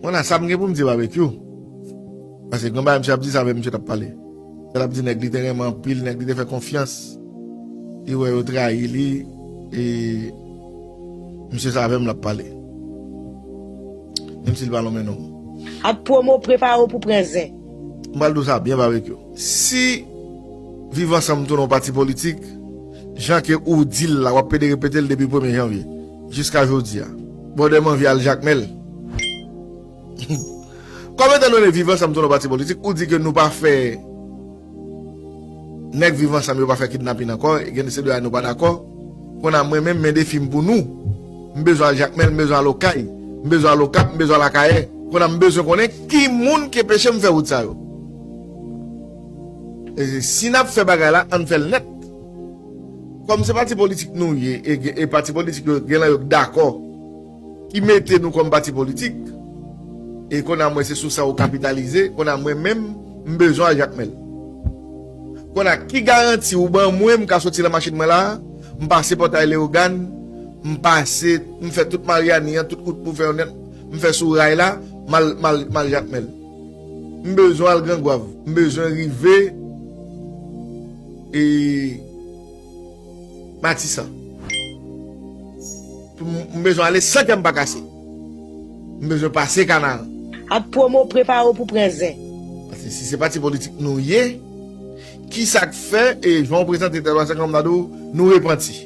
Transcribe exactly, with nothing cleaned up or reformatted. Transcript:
Mwen la, sa m gen pou m di Babekyou. Paske granba misye ap di sa avè misye t ap pale. Sa l ap di nèg li te renmen anpil, nèg li te fè konfyans. Li wè yo trayi li, e misye sa avè m l ap pale. Menm si l pa lonmen non. Ap pwomo prepare w pou pran zen. M pral di w sa byen Babekyou. Si Viv Ansanm tounen yon pati politik, jan ke ou di l la, w ap pede repete l depi premye janvye jiska jodi a. Bòdè m anvi al Jakmèl. Kòm etan done Viv Ansanm tounen yon pati politik, ou di ke nou pa fè nèg Viv Ansanm yo pa fè kidnapin ankò, gen de se de a nou pa dakò. Kounye a mwen menm, men defi m pou nou. M bezwen al Jakmèl, m bezwen al Okay, m bezwen al Okap, m bezwen al Akayè. Kounye a m bezwen konnen ki moun ki enpeche m fè wout sa yo. E si n ap fè bagay la, ann fè l nèt. Kòm se pati politik nou ye, e, e pati politik yo gen nan yo k dakò, ki mete nou kòm pati politik, e kounye a mwen se sou sa ou kapitalize, kounye a mwen menm, m bezwen al Jakmèl. Kounye a ki garanti ou ban mwen m ka soti nan machin mwen la, m pase pòtay Leyogàn, m pase, m fè tout Maryani an, tout wout pou fè yo nèt, m fè sou ray la, m al, m al, m al Jakmèl. M bezwen al Grangwav, m bezwen rive, e, Matisan. M, m bezwen ale san kè m pa kase. M bezwen pase Kanaran. Ap pwomo prepare w pou pran zen. Paske si se pati politik nou ye, kisa k fè, e jan w prezante tèt ou a, sa k fè m ta di w, nou repanti.